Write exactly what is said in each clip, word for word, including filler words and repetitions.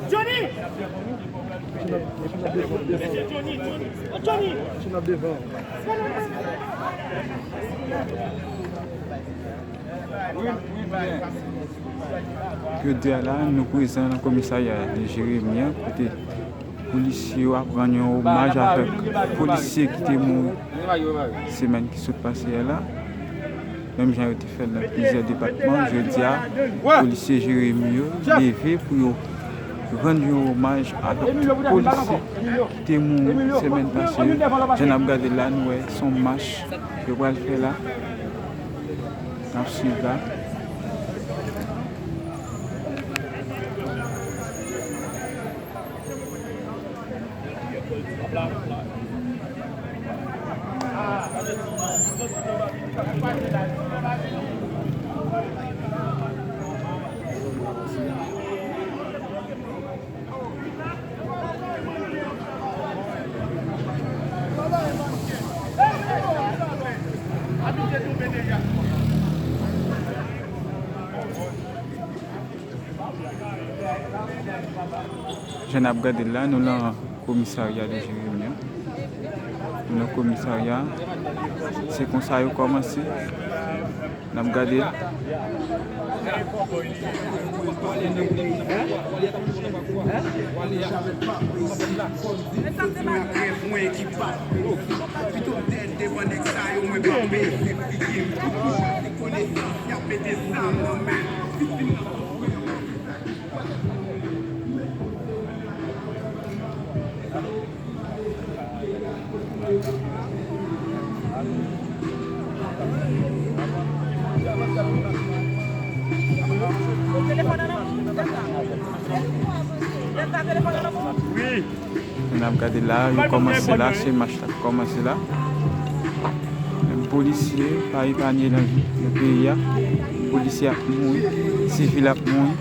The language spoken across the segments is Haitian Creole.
Johnny! Mesye Johnny, Johnny! Oh, Johnny! Jodi a la, nou prezan nan komisarya de Jeremi an, kote polisye yo ap rann yon omaj avèk polisye ki te mouri semèn ki sot pase a la. Menm jan yo te fè l nan plizyè depatman, jodi a, polisye Jeremi yo leve pou yo rann yon omaj avèk tout polisye ki te mouri semèn pase yo. Jan n ap gade la, nou wè se yon mach yo pral fè la. N ap swiv la. Jan n ap gade l la, nou nan komisarya de Jeremi an. Nou nan komisarya. Se konsa yo kòmanse. N ap gade. Wi. N ap gade la, yo kòmanse la, se mach la ki kòmanse la. Menm polisye pa epanye nan, nan peyi a. Polisye ap mouri, sivil ap mouri.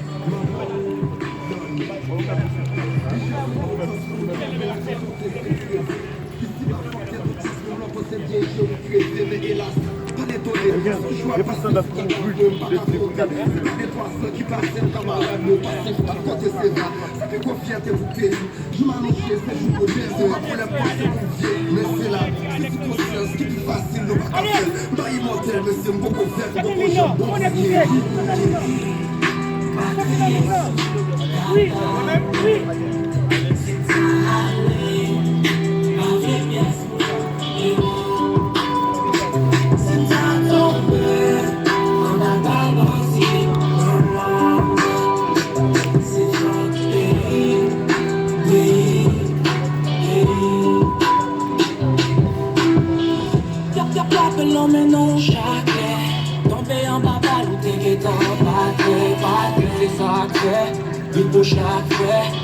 Tap, tap, tap, lanmen nan chak lè. Tonbe anba bal, ou te gentan pa kwè, pa kwè, se sa k fè. Vin pou chak frè.